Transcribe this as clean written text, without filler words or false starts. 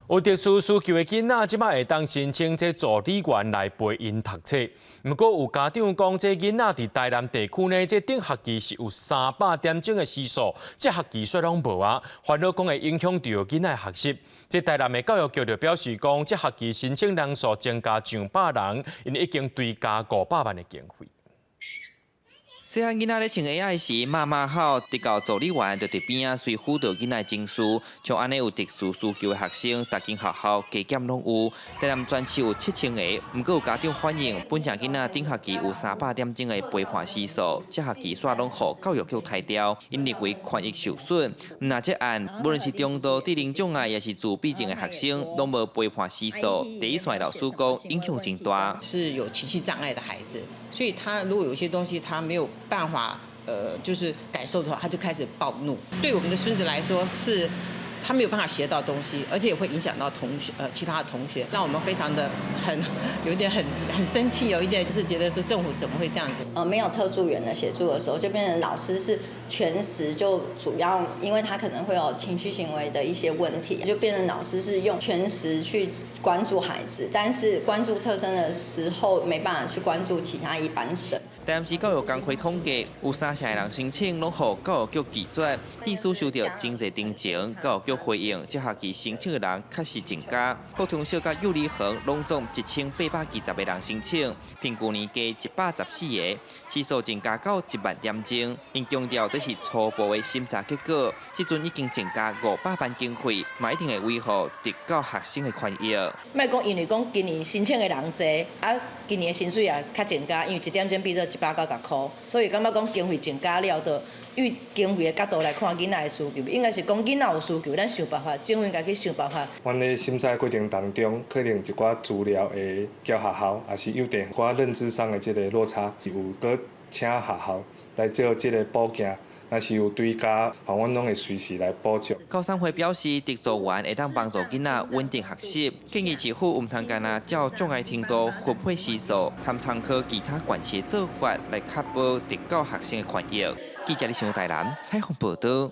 有特殊需求的囡仔，這擺會當申請這助理員來陪𪜶讀冊。毋過有家長講，這囡仔佇台南地區呢，這頂學期是有300點鐘的時數，這學期煞攏無啊，煩惱講會影響著囡仔的學習。這台南的教育局就表示講，這學期申請人數增加上百人，𪜶已經追加500萬的經費。細漢囡仔咧穿鞋仔時，媽媽吼，特教助理員就佇邊仔隨輔導囡仔情緒。像按呢有特殊需求的學生，逐間學校加減攏有。台南全市有7000个，毋過有家長反映，本正囡仔頂學期有300點鐘的陪伴時數，這學期煞攏予教育局刣掉，𪜶認為權益受損。毋但這案，無論是中度智能障礙，抑是自閉症的學生，攏無陪伴時數。第一線老師講，影響真大。是有情緒障礙的孩子，所以他如果有些東西他沒有辦法，就是感受的話，他就開始暴怒。對我們的孫子來說，是他沒有辦法學到東西，而且也會影響到同學，其他的同學，讓我們非常的很有點很生氣，有一點是覺得說政府怎麼會這樣子？沒有特助員的協助的時候，就變成老師是全時就主要，因為他可能會有情緒行為的一些問題，就變成老師是用全時去關注孩子，但是關注特生的時候，沒辦法去關注其他一般生。台南市教育工會統計，有三成的人申請攏予教育局拒絕，致使收著真濟陳情。教育局回應，這學期申請的人確實增加，國中小佮幼兒園攏總1820個人申請，比舊年加114個，時數增加到1萬點鐘。𪜶強調這是初步的審查結果，這陣已經增加500萬經費，嘛一定會維護特教學生的權益。莫講，因為講今年申請的人濟，啊，今年的薪水也較增加，因為一點鐘變做190塊，所以感覺講經費增加了，就以經費的角度來看囡仔的需求，應該是講囡仔有需求，咱想辦法，政府應該去想辦法。阮咧審查過程當中，可能一寡資料會交學校，抑是有點寡認知上的這个落差，有閣請學校來做這个補件。若是有追加，阮攏會隨時來補足。高三會表示，特助員會當幫助囡仔穩定學習，建議市府毋通干焦照障礙程度分配時數，通參考其他縣市做法來確保特教學生的權益。記者李想台南採訪報導。